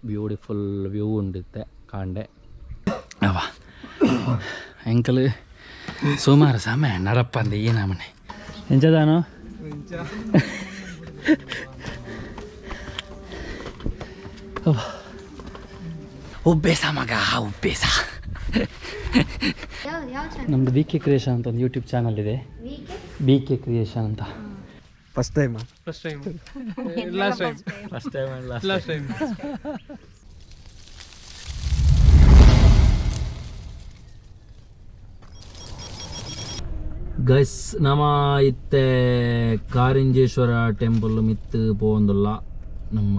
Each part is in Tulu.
ಬ್ಯೂಟಿಫುಲ್ ವ್ಯೂ ಉಂಡಿತ್ತೆ ಕಾಂಡೆ. ಅವ ಎಂಕಲ್ ಸುಮಾರು ಸಮಯ ನಡಪ್ಪಂದು ಈ ನಮನೆ ಎಂಚದಾನು. ಉಬ್ಬೇಸ ಮಗ, ಉಬ್ಬೇಸ. ನಮ್ಮದು ಬಿ ಕೆ ಕ್ರಿಯೇಷನ್ ಅಂತ ಒಂದು ಯೂಟ್ಯೂಬ್ ಚಾನಲ್ ಇದೆ. ಬಿ ಕೆ ಕ್ರಿಯೇಷನ್ ಅಂತ. First time. First time, last time. First time. Last time. Guys, ನಮ ಇತ್ತೆ ಕಾರಿಂಜೇಶ್ವರ ಟೆಂಪಲ್ ಮಿತ್ತು ಪೋವೊಂದುಲ್ಲ. ನಮ್ಮ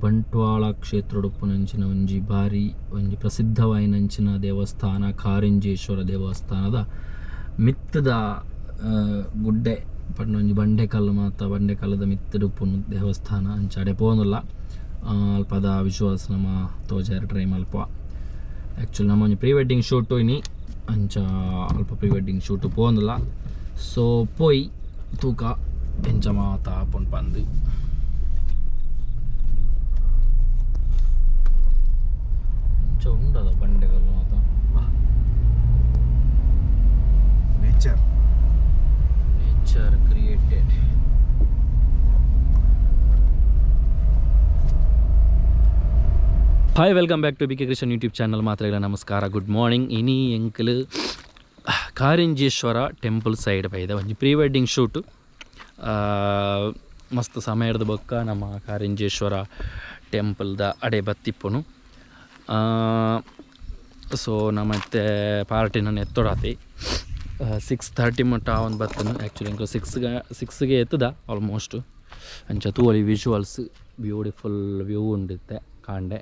ಬಂಟ್ವಾಳ ಕ್ಷೇತ್ರಡುಪ್ಪುನಂಚಿನ ಒಂಜಿ ಬಾರಿ ಒಂಜಿ ಪ್ರಸಿದ್ಧವಾಯಿನಂಚಿನ ದೇವಸ್ಥಾನ ಕಾರಿಂಜೇಶ್ವರ ದೇವಸ್ಥಾನದ ಮಿತ್ತದ ಗುಡ್ಡೆ ಪಂಡ ಒಂಜಿ ಬಂಡೆಕಲ್ಲು ಮಾತ, ಬಂಡೆಕಲ್ಲದ ಮಿತ್ತುಡುಪ್ಪುನು ದೇವಸ್ಥಾನ. ಅಂಚ ಅಡೆ ಪೋವೊಂದುಲ್ಲ. ಅಲ್ಪದ ವಿಜುವಲ್ಸ್ ನಮ ತೋಜಾರ ಟ್ರೈ ಮಲ್ಪ. ಆ್ಯಕ್ಚುಲಿ ನಮ್ಮ ಒಂಜಿ ಪ್ರೀ ವೆಡ್ಡಿಂಗ್ ಶೂಟು ಇನಿ. ಅಂಚ ಅಲ್ಪ ಪ್ರೀ ವೆಡ್ಡಿಂಗ್ ಶೂಟು ಪೋವೊಂದುಲ್ಲ. ಸೊ ಪೋಯಿ ತೂಕ ಎಂಚ ಮಾತ ಆಪುಂಡು ಪಂದ್. ಇಂಚ ಉಂಡದ ಬಂಡೆಕಲ್ಲು ಮಾತ. Nature. Nature created. Hi, welcome back to B K Krishan YouTube channel. ಮಾತ್ರೆಗಳ ನಮಸ್ಕಾರ, ಗುಡ್ ಮಾರ್ನಿಂಗ್. ಇನಿ ಎಂಕಲ್ ಕಾರಿಂಜೇಶ್ವರ ಟೆಂಪಲ್ ಸೈಡ್ ಬೈದ ಒಂಜಿ ಪ್ರೀ ವೆಡ್ಡಿಂಗ್ ಶೂಟು. ಮಸ್ತ್ ಸಮಯದ ಬೊಕ್ಕ ನಮ್ಮ ಕಾರಿಂಜೇಶ್ವರ ಟೆಂಪಲ್ದ ಅಡೆ ಬತ್ತಿಪ್ಪುನು. ಸೊ ನಮ್ಮತ್ತೆ ಪಾರ್ಟಿನ ಎತ್ತೊಡಾತಿ 6:30 ಮುಟ್ಟ ಒಂದು ಬತ್ತನು. ಆ್ಯಕ್ಚುಲಿ ಎಂಕುಲು 6ಗೆ ಎತ್ತದ ಆಲ್ಮೋಸ್ಟ್. ಅಂಚ ತೂವೊಲಿ ವಿಜುವಲ್ಸ್, ಬ್ಯೂಟಿಫುಲ್ ವ್ಯೂ ಉಂಡಿತ್ತೆ ಕಾಂಡೆ.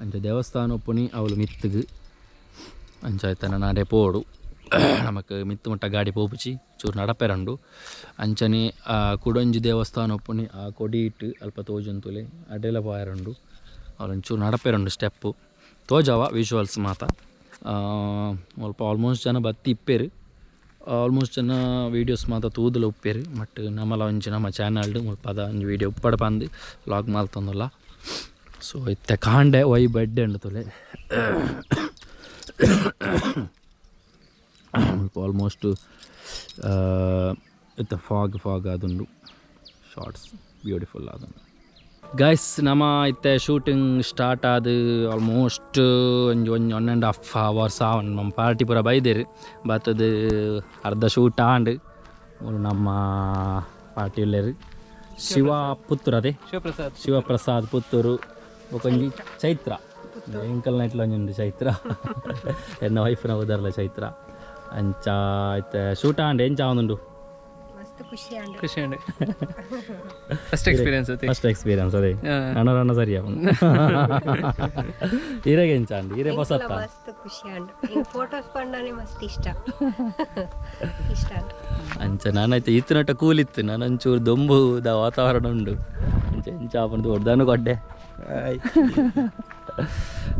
ಅಂಚ ದೇವಸ್ಥಾನ ಉಪ್ಪುನಿ ಅವಳು ಮಿತ್ತುಗು. ಅಂಚ ಐತನ ನಾಡೆ ಪೋಡು. ನಮಕ್ ಮಿತ್ತು ಮುಟ್ಟ ಗಾಡಿ ಪೋಪುಚಿ, ಚೂರು ನಡಪೆರಂಡು. ಅಂಚನೆ ಆ ಕುಡೊಂಜಿ ದೇವಸ್ಥಾನ ಉಪ್ಪುನಿ ಆ ಕೊಡಿ ಇಟ್ಟು ಅಲ್ಪ ತೋಜೊಂತುಲೆ, ಅಡೆಲ ಪೋಯರುಂಡು. ಅವ್ಲೊಂಚೂರು ನಡಪೆರುಂಡು ಸ್ಟೆಪ್ಪು. ತೋಜಾವ ವಿಜುವಲ್ಸ್ ಮಾತ. ಅಲ್ಪ ಆಲ್ಮೋಸ್ಟ್ ಜನ ಬತ್ತಿ ಇಪ್ಪೆರು, ಆಲ್ಮೋಸ್ಟ್ ಜನ ವೀಡಿಯೋಸ್ ಮಾತ ತೂದುಲ ಉಪ್ಪೇರು. ಬಟ್ ನಮಲ ಒಂಜಿ ನಮ್ಮ ಚಾನಲ್ಡ್ ಮುಲ್ಪದ ಒಂಜಿ ವೀಡಿಯೋ ಉಪ್ಪಡ ಪಂದು ವ್ಲಾಗ್ ಮಲ್ತೊಂದುಲ್ಲ. ಸೊ ಇತ್ತೆ ಕಾಂಡೆ ವೈ ಬೆಡ್ ಉಂಡು ತುಲೆ. ಮುಲ್ಪ ಆಲ್ಮೋಸ್ಟ್ ಇತ್ತೆ ಫಾಗ್ ಫಾಗ್ ಆದುಂಡು. ಶಾರ್ಟ್ಸ್ ಬ್ಯೂಟಿಫುಲ್ ಆದುಂಡು. ಗೈಸ್, ನಮ ಇತ್ತೆ ಶೂಟಿಂಗ್ ಸ್ಟಾರ್ಟ್ ಆದ್ ಆಲ್ಮೋಸ್ಟ್ ಒಂಜಿ ಒಂಜಿ 1.5 ಅವರ್ಸ್ ಆವನ್. ನಮ್ಮ ಪಾರ್ಟಿ ಪೂರ ಬೈದೆರ್. ಬತ್ತದು ಅರ್ಧ ಶೂಟ್ ಆಂಡ್. ಮೂಲು ನಮ್ಮ ಪಾರ್ಟಿ ಉಲ್ಲೆರ್. ಶಿವ ಪುತ್ತೂರು ಅದೇ. ಶಿವಪ್ರಸಾದ್. ಶಿವಪ್ರಸಾದ್ ಪುತ್ತೂರು. ಬೊಕೊಂಜಿ ಚೈತ್ರ, ಎಂಕಲ್ ನೈಟ್ಲ ಒಂಜಿ ಉಂಡು ಚೈತ್ರ, ಎನ್ನ ವೈಫ್ನ ಉದಾರ್ಲ ಚೈತ್ರ. ಅಂಚ ಇತ್ತೆ ಶೂಟ್ ಆಂಡ್, ಎಂಚ ಆವೊಂದುಂಡು? ಮಸ್ತ್ ಖುಷಿ ಆಂಡ್. ಖುಷಿ ಅಂಡ್ ಫಸ್ಟ್ ಎಕ್ಸ್ಪೀರಿಯನ್ಸ್ ಅತಿ. ಫಸ್ಟ್ ಎಕ್ಸ್ಪೀರಿಯನ್ಸ್ ಅದೇ. ನನ ರಣ ಸರಿ ಆಪುಂಡು. ಇರೆಗೆ ಎಂಚ ಆಂಡ್? ಇರೆ ಪೊಸತ್ತ? ಮಸ್ತ್ ಖುಷಿ ಆಂಡ್. ಫೋಟೋಸ್ ಪಂಡನೆ ಮಸ್ತ್ ಇಷ್ಟ ಇಷ್ಟ ಆಂಡ್. ಅಂಚ ನಾನೈತೆ ಇತ್ತಿನಟ್ಟ ಕೂಲಿತ್ತು. ನಾನೊಂಚೂರು ದೊಂಬುದ ವಾತಾವರಣ ಉಂಡು. ಅಂಚ ಎಂಚ ಆಪುಂಡು ದೊಡ್ಡನು ಕೊಡ್ಡೆ.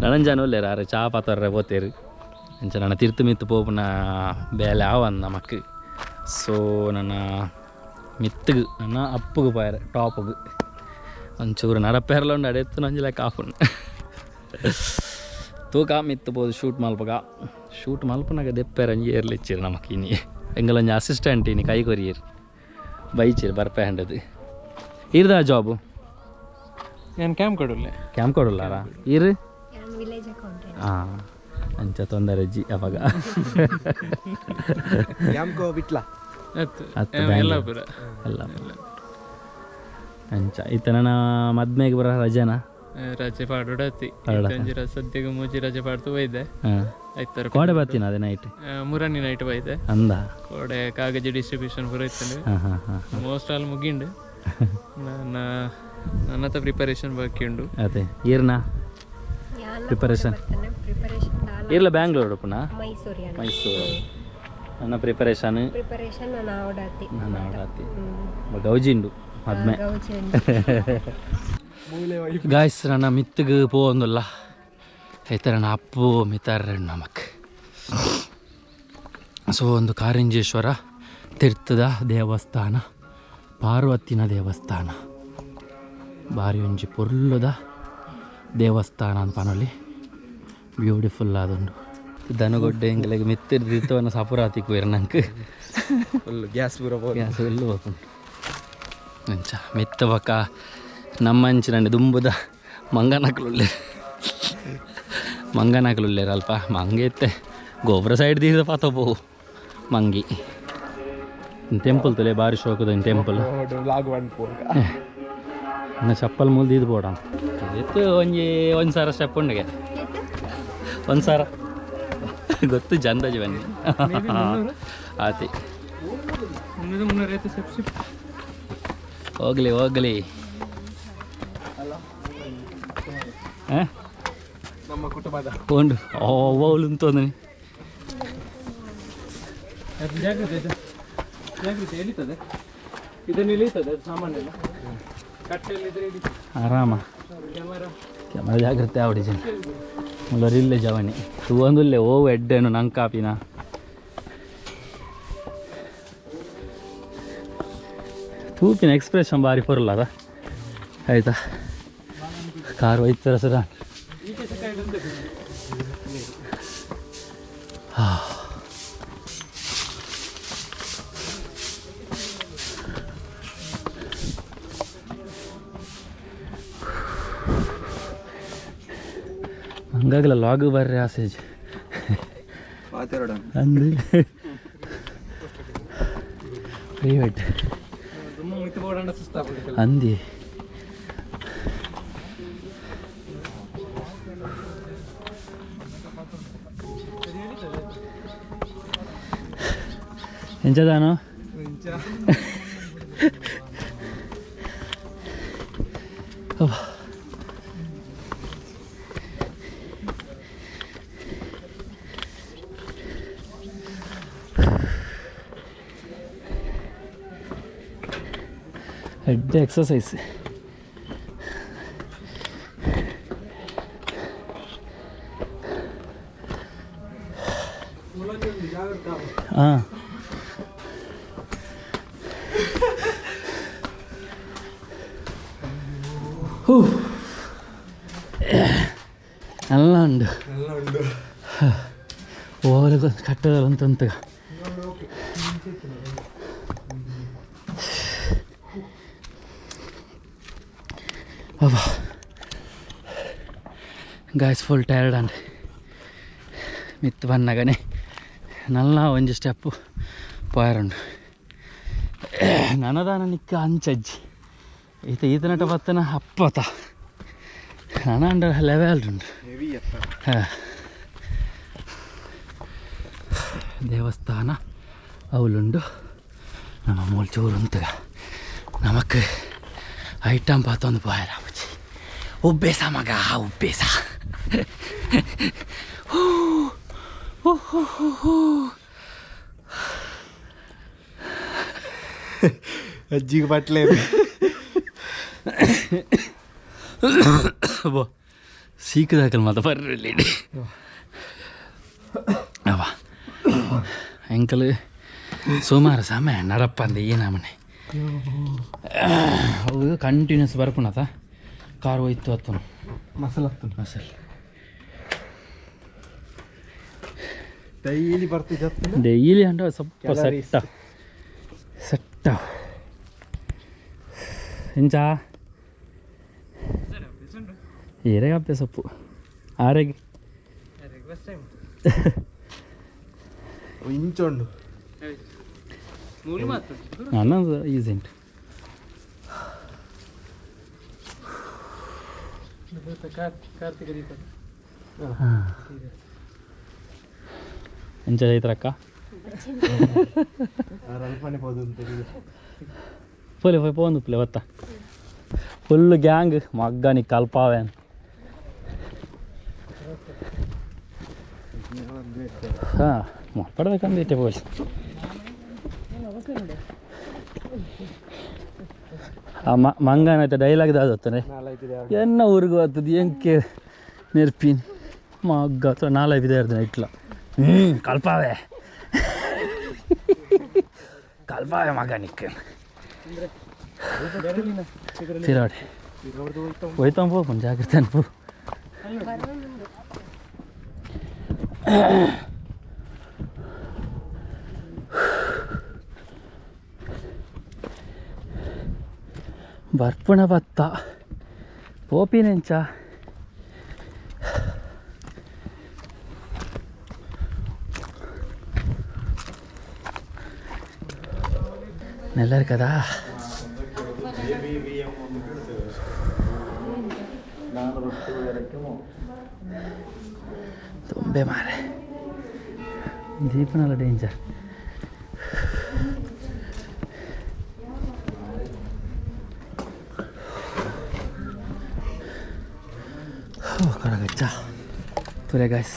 ನನಂಜಾನ ಉಲ್ಲೇರು ಆರು ಚಾ ಪಾತರ್ರೆ ಪೋತೇರು. ಅಂಚ ನನ್ನ ತಿರ್ತು ಮಿತ್ತು ಪೋಪುನ ಬೇಲೆ ಆವನ್ ನಮಕ್. ಸೊ ನನ್ನ ಮಿತ್ತುಗು ನನ್ನ ಅಪ್ಪುಗು ಪಾಯರೆ ಟಾಪುಗು ಒಂಚೂರು ನಡಪೇರ್ಲ ಉಂಡು. ಅಡೆತ್ತು ನಂಜಿ ಲೆಕ್ಕ ಆಪುಂಡು. ತೂಕ ಮಿತ್ತು ಪೋದು ಶೂಟ್ ಮಲ್ಪಗ. ಶೂಟ್ ಮಲ್ಪನಾಗ ದೆಪ್ಪೆರ ಒಂಜಿ ಏರ್ಲಿಚ್ಚಿರು ನಮಕ್. ಇನಿ ಎಂಗಲೊಂಜಿ ಅಸಿಸ್ಟೆಂಟ್ ಇನಿ ಕೈ ಕೊರಿಯರು, ಬೈಚಿರು ಬರ್ಪೆ ಹಂಡದು. ಇರ್ದ ಜಾಬು? ನಾನು ಕ್ಯಾಂಪ್ ಕೊಡಲ್ಲ. ಕ್ಯಾಂಪ್ ಕೊಡಲ್ಲಾರ ಇರು? ಯಾನ್ ವಿಲೇಜ್ ಅಕೌಂಟೆಂಟ್. ಹಾಂ, ಅಂಚ ತೊಂದರೆ ಜಿ ಅವಾಗ. ಕ್ಯಾಂಪ್ಕೋ ಬಿಟ್ಲಾ? ಅತ್ತು. ಅತ್ತು. ಎಲ್ಲ. ಬ್ಯಾಂಗ್ಳೂರ್. ಪೂರ. ಎಲ್ಲ. ಅಂಚ ಇತ್ತ ನನ್ನ ಮದ್ಮೆಗೆ ಬರ ರಜೆನಾ? ರಜೆ ಪಾಡೋಡತ್ತಿ. ಪಾಡೋಡತ್ತಿ. ಒಂಜಿ ಸದ್ಯಕ್ಕೆ ಮೂಜಿ ರಜೆ ಪಾಡ್ತು ಬೈದೆ. ಹಾಂ. ಐತಾರ. ಕೋಡೆ ಬರ್ತೀನಿ ಅದೇ ನೈಟ್. ಮುರನಿ ನೈಟ್ ಬೈದೆ. ಅಂದ. ಕೋಡೆ ಕಾಗಜಿ ಡಿಸ್ಟ್ರಿಬ್ಯೂಷನ್ ಪೂರ ಇತ್ತು. ಹಾಂ ಹಾಂ ಹಾಂ ಮೋಸ್ಟ್ ಆಲ್ ಮುಗಿಂಡು. ನನ್ನ ನನ್ನತ ಪ್ರಿಪರೇಷನ್ ಬಾಕಿ ಉಂಡು. ಅದೇ ಈರ್ನ ಯಾನ್ Preparation. Preparation ದಾಲ. ಇರ್ಲ ಬ್ಯಾಂಗ್ಳೂರು ಪುನಃ? ಮೈಸೂರು ಯಾನ್. ಮೈಸೂರು. ನನ್ನ ಪ್ರಿಪರೇಷನ್? ಪ್ರಿಪರೇಷನ್ ನಾನು ಆವಡಾತಿ. ನಾನು ಆವಡಾತಿ. ಗೌಜಿಂಡು ಮದ್ಮೆ. ಗೌಜಿ. ಗಾಯ್ಸ್, ನನ್ನ ಮಿತ್ತುಗ್ ಪೋವೊಂದುಲ್ಲ. ಐತರ ನನ್ನ ಅಪ್ಪು ಮಿತಾರ ನಮಕ್. ಸೊ ಒಂದು ಕಾರಿಂಜೇಶ್ವರ ತೀರ್ಥದ ದೇವಸ್ಥಾನ, ಪಾರ್ವತಿನ ದೇವಸ್ಥಾನ. ಬಾರಿ ಒಂಜಿ ಪೊರ್ಲುದ ದೇವಸ್ಥಾನ ಅಂತ ಪನೊಲಿ ಬ್ಯೂಟಿಫುಲ್ ಆದುಂಡು ದನಗೊಡ್ಡೆ ಎಂಕಲೆಗ್ ಮಿತ್ತಿರ್ದಿತ್ತವನ ಸಪುರಾತಿ ಕುವೇರ್ ನಂಕ್ ಫುಲ್ ಗ್ಯಾಸ್ ಪೂರ ಪೋದು ಗ್ಯಾಸ್ ಎಲ್ಲು ಹೋಪುಂಡು ಅಂಚ ಮಿತ್ತ ಬೊಕ ನಮ್ಮಂಚಿನ ದುಂಬುದ ಮಂಗನಕುಲು ಮಂಗನಕುಲು ಉಲ್ಲೆರ್ ಅಲ್ಪ ಮಂಗೆ ಇತ್ತೆ ಗೋಪುರ ಸೈಡ್ ದೀದ ಪಾತ ಪೋವು ಮಂಗಿ ಟೆಂಪಲ್ ತುಲೆ ಬಾರಿ ಶೋಕದ ಟೆಂಪಲ್ ವ್ಲಾಗ್ ಪನ್ಪು ಇನ್ನು ಚಪ್ಪಲ್ ಮೂಲ ದೀದ್ ಬೋಡ ಇತ್ತು ಒಂಜಿ ಒಂದು ಸಾವಿರ ಸ್ಟೆಪ್ ಉಂಡಿಗೆ ಒಂದು ಸಾವಿರ ಗೊತ್ತು ಜಂದಾಜಿ ಬನ್ನಿ ಆತಿ 300 ಸ್ಟೆಪ್ಸ್. ಹೋಗ್ಲಿ ಹೋಗ್ಲಿ. ಹಾಂ ನಮ್ಮ ಕುಟುಂಬದ ಉಂಡು ಅವ್ವಳು ಅಂತಂದನಿ. ಜಾಗೃತಿ ಜಾಗೃತಿ, ಎಳಿತದೆ ಇದನ್ನು, ಎಳೀತದೆ ಅದು ಸಾಮಾನ್ಯ ಅಲ್ಲ. ಕಟ್ಟೆಯಲ್ಲಿದ್ರೆ ಇಡಿ. ಆರಾಮ. ಕ್ಯಾಮರಾ. ಕ್ಯಾಮರಾ ಜಾಗ್ರತೆ ಆವಡಿ ಜನ ಮುಲ್ಲರಿಲ್ಲೆ ಜವನಿ ತೂವೊಂದುಲ್ಲೆ ಓವು ಎಡ್ಡೆನು ನಂಗೆ ಕಾಪಿನ ತೂಪಿನ ಎಕ್ಸ್ಪ್ರೆಷನ್ ಬಾರಿ ಪೊರ್ಲದ ಆಯ್ತಾ ಕಾರ್ ಒಯ್ತಾರ ಸರ. ಹಂಗಾಗಲ್ಲ ಲಾಗ್ ಬರ್ರಿ ಆಸೇಜ್ ಅಂದು ಪ್ರೈವೇಟ್ ತುಂಬ ಮಿತ್ತು ಬೋಡಂಡ ಸುಸ್ತಾಗ್ಬಿಡುತ್ತಲ್ಲ. ಅಂದಿ ಎಂಚದಾನು ಎಡ್ಡೆ ಎಕ್ಸಸೈಸ್. ಹಾಂ ಹೂ ಎಲ್ಲ ಉಂಡು ಓಲೆ ಕಟ್ಟದ ಅಂತಂತ. ಅಬ್ಬಾ ಗಾಯ್ಸ್ ಫುಲ್ ಟೈರ್ಡ್ ಅಂಡ್ ಮಿತ್ತು ಬನ್ನಗನೆ ನಲ್ಲ ಒಂಜಿ ಸ್ಟೆಪ್ಪು ಪೋಯರುಂಡು ನನದಾನ ನಿಕ್ಕ ಅಂಚಜ್ಜಿ ಈತ ಈತನಟ ಬತ್ತನ ಅಪ್ಪತ ನನ ಅಂಡ ಲೆವೆಲ್ ಉಂಡು. ಹೆವಿ ಎತ್ತರ. ದೇವಸ್ಥಾನ ಅವಲುಂಡು ನಮ್ಮ ಮೂಲ ಚೂರು ಉಂತಗ ನಮಕ್ ಐಟಮ್ ಪಾತೊಂದು ಪೋಯರ ಬುಚ್ಚಿ ಉಬ್ಬೇಸ ಮಗ ಉಬ್ಬೇಸ ಹೂ ಹೂ ಹೂ ಹೂ ಹೂ. ಅಜ್ಜಿಗೆ ಬಟ್ಲೆ. ಬೋ ಸೀಕದಾಕಲ್ ಮಾತ ಬರ್ರಿ ಅವ ಎಂಕಲ್ ಸುಮಾರು ಸಮಯ ನಡಪ್ಪಂದೆ ಏನಾಮನೆ ಅವು ಕಂಟಿನ್ಯೂಸ್ ಬರ್ಪುಣತ ಕಾರ್ ಹೋಯ್ತು ಅತ್ತನು. ಮಸಲ್ ಹತ್ತು. ಮಸಲ್. ಡೈಲಿ ಬರ್ತಿದ್ದ. ಡೈಲಿ ಅಂದ್ರೆ ಸ್ವಲ್ಪ Calories. ಸೆಟ್ಟ ಸೆಟ್ಟ ಎಂಚ ಏರೆಗಾಪ್ತೆ ಸೊಪ್ಪು ಆರೆಗ್ ಫಸ್ಟ್ ಟೈಮ್. ಇಂಚೊಂಡು. ಮೂಲು ಮಾತ್ರ. ನನ್ನ ಈಸಿ ಉಂಟು. ಕಾರ್ತಿಕ ದೀಪ. ಎಂಚ ಐತ್ರಕ್ಕ? ಅಲ್ಪನೆ ಪೋದು ಅಂತ. ಪೋಲೆ ಪೋಯ್ ಪೋಂದು ಪ್ಲೆ ಬತ್ತ ಫುಲ್ ಗ್ಯಾಂಗ್ ಮಗ್ಗನಿ ಕಲ್ಪಾವೇನ್. ಹಾಂ ಪಡ್ಬೇಕಂದ್ರೆ ಇಟ್ಟೆ ಪೋಲಿ ಆ ಮಂಗನೈತೆ ಡೈಲಾಗ್ ದಾದತ್ತನೆ ಎನ್ನ ಊರಿಗೆ ಬರ್ತದೆ ಎಂಕೆ ನೆರ್ಪಿನ್ ಮಗ್ಗ ಅಥವಾ ನಾಲ್ಕು ಇರ್ತದೆ ಇಟ್ಲ ಹ್ಞೂ ಕಲ್ಪಾವೆ ಕಲ್ಪಾವೆ ಮಗ ನಿಕ್ಕ ತಿರಾಡಿ. ಹೋಯ್ತಾಂ ಪೋಪುಂಡು ಜಾಗ್ರತೆ ಅನ್ಪು. ಬರ್ಪುಣ ಬತ್ತ ಪೋಪಿನೆಂಚ ನೆಲ್ಲರ್ ಕದಾ ತುಂಬೆ ಮಾರೆ ದೀಪನಲ್ಲ ಡೇಂಜರ್. ಕರಗಚ್ಚ ತುರೆ ಗಾಯ್ಸ್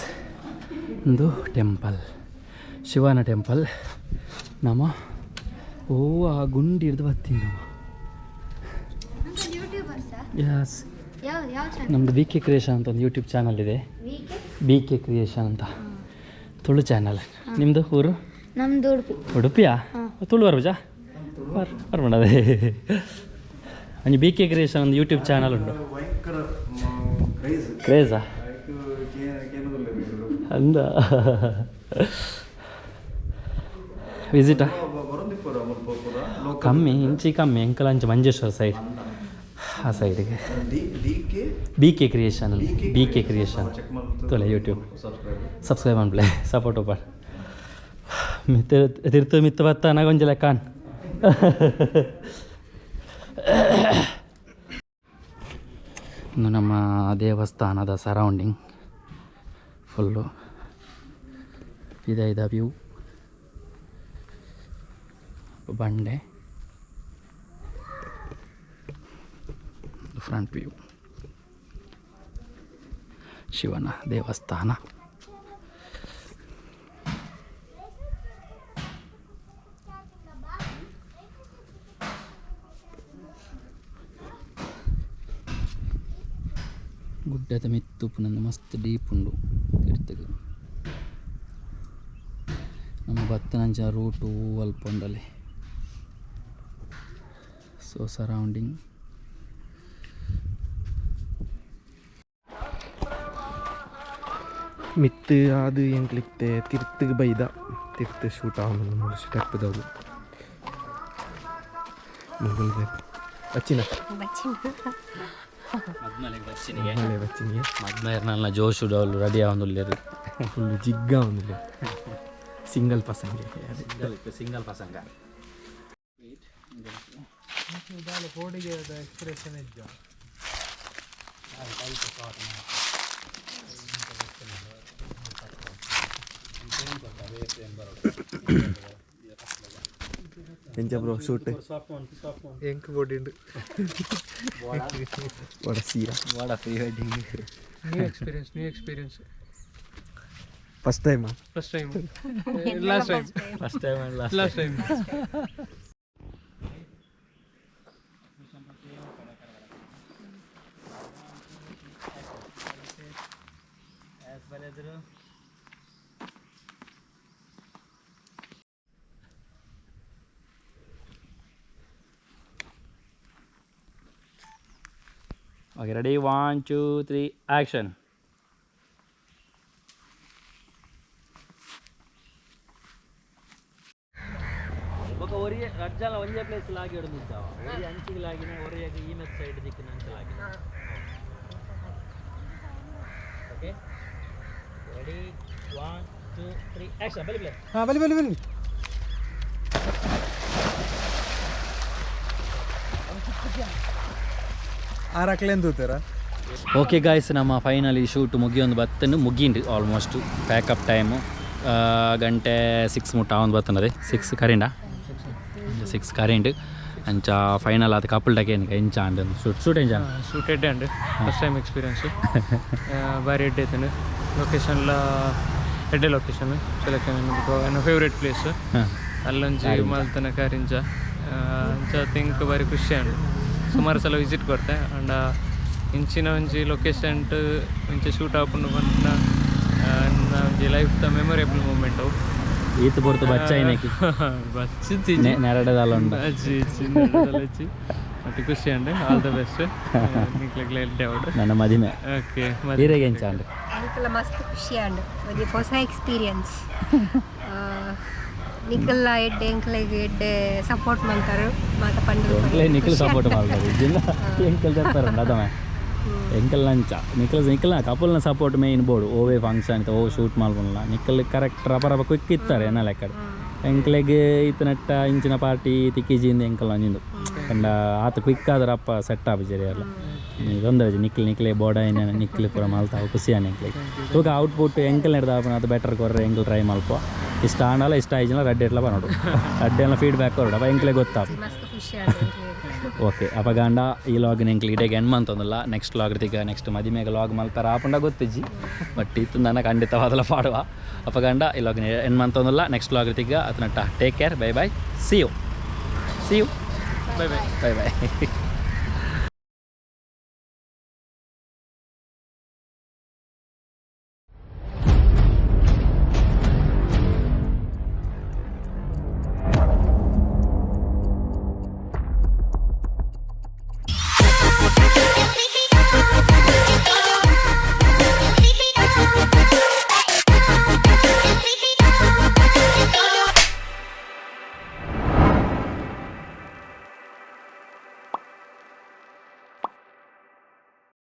ಒಂದು ಟೆಂಪಲ್, ಶಿವನ ಟೆಂಪಲ್. ನಮ್ಮ ಓ ಆ ಗುಂಡಿ ಹಿಡ್ದು ಬರ್ತೀನಿ ನಮ್ಮ. ಯಸ್, ನಮ್ಮದು ಬಿ ಕೆ ಕ್ರಿಯೇಷನ್ ಅಂತ ಒಂದು ಯೂಟ್ಯೂಬ್ ಚಾನಲ್ ಇದೆ, ಬಿ ಕೆ ಕ್ರಿಯೇಷನ್ ಅಂತ ತುಳು ಚಾನಲ್. ನಿಮ್ಮದು ಊರು? ನಮ್ಮದು ಉಡುಪಿ. ಉಡುಪಿಯಾ? ತುಳು ಬರ್ಬಜಾ ಬರ್ಬೇಡ. ಅಂಜಿ ಬಿ ಕೆ ಕ್ರಿಯೇಷನ್ ಒಂದು ಯೂಟ್ಯೂಬ್ ಚಾನಲ್ ಉಂಟು. ಕ್ರೇಜಾ ಅಂದ ವಿಸಿಟಾ ಕಮ್ಮಿ ಇಂಚಿ ಕಮ್ಮಿ ಎಂಕಲ್ ಅಂಚೆ ಮಂಜೇಶ್ವರ ಸೈಡ್ ಆ ಸೈಡ್ಗೆ. B K creation, B K creation ತೊಲೆ ಯೂಟ್ಯೂಬ್ ಸಬ್ಸ್ಕ್ರೈಬ್ ಅನ್ಪ್ಲೆ ಸಪೋರ್ಟ್ ಒಪ್ಪ ಮಿತ್ತ ತಿರ್ತು ಮಿತ್ತ ಬತ್ತ ಒಂಜಿ ಲೆಕ್ಕಾನ್. ಇನ್ನು ನಮ್ಮ ದೇವಸ್ಥಾನದ ಸರೌಂಡಿಂಗ್ ಫುಲ್ಲು ಇದೆ ವ್ಯೂ, ಬಂಡೆ, ಫ್ರಂಟ್ ವ್ಯೂ, ಶಿವನ ದೇವಸ್ಥಾನ. ಗುಡ್ಡದ ಮಿತ್ತು ಪುನಂದು ಮಸ್ತ್ ಡೀಪ್ ಉಂಡು ತಿರ್ತುಗು. ನಮ್ಮ ಬತ್ತನಂಚ ರೂಟು ಅಲ್ಪ ಉಂಡಲೆ. ಸೊ ಸರೌಂಡಿಂಗ್ ಮಿತ್ತು ಅದು ಎಂಕ್ಲಿಕ್ತೆ ತಿರ್ತುಗ್ ಬೈದ ತಿರ್ತು ಶೂಟ್ ಆವೊಂದು ಸ್ಟೆಪ್ದವು ಮುಗುಲ್ ಬಚ್ಚಿನ ಮದ್ಮಲೆಗ್ ಬಚ್ಚಿನಿಗೆ ಮಲೆ ಬಚ್ಚಿನಿಗೆ ಮದ್ಮೇರ್ನಲ್ಲ ಜೋಶು ಡೌಲ್ ರೆಡಿ ಆವೊಂದುಲ್ಲೆರ್ ಫುಲ್ ಜಿಗ್ಗ ಆವೊಂದುಲ್ಲೆ ಸಿಂಗಲ್ ಪಸಂಗೆ ಸಿಂಗಲ್ ಪಸಂಗ. ಎಂಚ ಬ್ರೋ ಶೂಟ್ ಎಂಕ್ ಬೋಡಿಂಡು ವಡ ಸೀರಾ ವಾಡ pre wedding. New experience, new experience. First time? First time, last time. First time and last. Last time. Okay, ready? 1, 2, 3, action. ಬೊಕ ಒರಿಯೆ ರಡ್ಜಾಲ ಒಂಜೇ ಪ್ಲೇಸ್ ಲಾಗಿ ಇಡೋದಿದ್ದಾವ. ಒರಿ ಅಂಚಿಗೆ ಲಾಗಿನ, ಒರಿಯಾಗ ಈ ಮೆತ್ ಸೈಡ್ ದಿಕ್ಕಿನ ಅಂಚ ಲಾಗಿನ. Okay, ready? 1, 2, 3, action. ಬಲಿ ಪ್ಲೇ. ಹಾಂ ಬಲಿ ಬಲಿ ಬಲಿ. ಆರಾಕ್ಲೇನು ತೂತಾರ? ಓಕೆ ಗಾಯ್ಸ್, ನಮ್ಮ ಫೈನಲಿ ಶೂಟ್ ಮುಗಿಯೊಂದು ಬತ್ತನ್ನು ಮುಗಿಂಡು ಆಲ್ಮೋಸ್ಟ್. ಪ್ಯಾಕಪ್ ಟೈಮು ಗಂಟೆ 6 ಮುಟ್ಟ ಒಂದು ಬತ್ತನದೆ. 6 ಕರಿಂಡ, 6 ಕರಿಂಡ್ ಅಂಚ ಫೈನಲ್ ಅದು ಕಪಲ್ ಡಕ್ಕೆ ಎಂಚ ಅಂಡ್ ಶೂಟ್ ಶೂಟ್ ಎಂಚ? ಶೂಟ್ ಎಡ್ಡೆ ಅಂಡ್ ಫಸ್ಟ್ ಟೈಮ್ ಎಕ್ಸ್ಪೀರಿಯನ್ಸು ಬಾರಿ ಎಡ್ಡೆ ಐತನು. ಲೊಕೇಶನ್ಲ ಎಡ್ಡೆ ಲೊಕೇಶನ್ ಸೆಲೆಕ್ಷನ್ ಎನ್ನ ಫೇವ್ರೇಟ್ ಪ್ಲೇಸ್ ಅಲ್ಲೊಂಜಿ ಮಲ್ತನ ಕಾರಿಂಜ ಅಂಚ ತಿಂಕ್ ಬಾರಿ ಖುಷಿ ಅಂಡ್ ಸುಮಾರು ಸಲ ವಿಸಿಟ್ ಕೊರ್ತೆ. ಅಂಡ ಇಂಚಿನ ಒಂಜಿ ಲೊಕೇಶನ್ ಇಂಚ ಶೂಟ್ ಆಪುಂಡು ಪಂಡ ಒಂಜಿ ಲೈಫ್ ದ ಮೆಮೊರೇಬಲ್ ಮೂಮೆಂಟ್ ಅವು. ಈತ ಪೊರ್ತು ಬಚ್ಚಾಯಿನಕಿ ಬಚ್ಚಿತ್ತಿ ನೆರಡದಲ್ಲ ಉಂಡು. ಅಜ್ಜಿ ಇಜ್ಜಿ ನೆರಡದಲ್ಲ ಇಜ್ಜಿ. ಮತ್ತೆ ಖುಷಿ ಅಂಡ್ ಆಲ್ the best ನಿಕ್ಲೆಗ್ಲ ಎಡ್ಡೆ ಅವಡು. ನನ್ನ ಮದಿಮೆ. ಓಕೆ. ಈರೆಗೆ ಎಂಚ ಅಂಡ್? ಎಂಕಲ ಮಸ್ತ್ ಖುಷಿ ಆಂಡ್, ಒಂಜಿ ಹೊಸ ಎಕ್ಸ್ಪೀರಿಯನ್ಸ್. ನಿಕಲ್ಲ ಎಡ್ಡೆ, ಎಂಕ್ಲೆಗ್ ಎಡ್ಡೆ ಸಪೋರ್ಟ್ ಮಲ್ತಾರು ಮಾತ ಪಂಡ. ಎಂಕ್ಲೆ ನಿಖಲ್ ಸಪೋರ್ಟ್ ಮಾಡ್ತಾರೆ ಜಿಲ್ಲ ಎಂಕಲ್ ಜಪ್ಪಾರಂಡ ಅದಮೆ ಎಂಕಲ್ ನಂಚ ನಿಖಲ್ ನಿಖಲ್ನ ಕಪಲ್ನ ಸಪೋರ್ಟ್ ಮೇನ್ ಬೋಡು. ಓವೇ ಫಂಕ್ಷನ್ ಇತ್ತ ಓ ಶೂಟ್ ಮಲ್ಪುನಲ್ಲ ನಿಖಲ್ ಕರೆಕ್ಟ್ ರಪ ರಪ ಕ್ವಿಕ್ ಇತ್ತಾರೆ ಎನ್ನ ಲೆಕ್ಕಡ್. ಎಂಕ್ಲೆಗ್ ಇತ್ತನಟ್ಟ ಇಂಚಿನ ಪಾರ್ಟಿ ತಿಕ್ಕಿಜಿಂದ ಎಂಕಲ್ ಅಂಜಿಂದು ಪಂಡ ಆತ ಕ್ವಿಕ್ ಆದ್ರೆ ಅಪ್ಪ ಸೆಟ್ ಆಪಿಜರಿ ಅಲ್ಲ ತೊಂದರೆ. ನಿಕ್ಲ್ ನಿಕ್ಲೆ ಬೋಡ ನಿಕ್ಲ್ ಪೂರ ಮಲ್ತಾವ, ಖುಷಿ ಆನೆ ಎಂಕ್ಲೆಗ್. ತೂಕ ಔಟ್ಪುಟ್ ಎಂಕಲ್ ನೆಡ್ದ ಅದು ಬೆಟರ್ ಕೊರ್ರೆ ಎಂಕಲ್ ಟ್ರೈ ಮಲ್ಪ. ಇಷ್ಟ ಆಂಡಲ ಇಷ್ಟ ಆಯ್ಜಿನ ರಡ್ಡೆ ಎಟ್ಲ ಬನ್ನೋಡು, ರಡ್ಡೆ ಎಲ್ಲ ಫೀಡ್ಬ್ಯಾಕ್ ಕೊರಡು, ಅಪ್ಪ ಎಂಕ್ಲೆ ಗೊತ್ತಾಪ. ಮಸ್ತ್ ಖುಷಿ ಆಂಡ್ ಎಂಕ್ಲೆಗ್. ಓಕೆ, ಅಪಗಾಂಡ ಈ ಲಾಗ್ ಎಂಕ್ಲು ಇಡೆಗೆ ಎಂಡ್ ಮಂತೊಂದಿಲ್ಲ. ನೆಕ್ಸ್ಟ್ ಲಾಗ್ ತಿಕ್ಕ ನೆಕ್ಸ್ಟ್ ಮದಿಮೆಗೆ ಲಾಗ್ ಮಲ್ಪರ ಆಪುಂಡ ಗೊತ್ತಿಜ್ಜಿ, ಬಟ್ ಇತ್ತು ನನ್ನ ಖಂಡಿತವಾದಲ ಪಾಡುವ. ಅಪಗಾಂಡ ಈ ಲಾಗ್ ಎಂಡ್ ಮಂತೊಂದಿಲ್ಲ. ನೆಕ್ಸ್ಟ್ ಲಾಗ್ ತಿಕ್ಕ ಅತನಟ್ಟ take care, bye bye, see you, see you. Bye bye. Bye bye.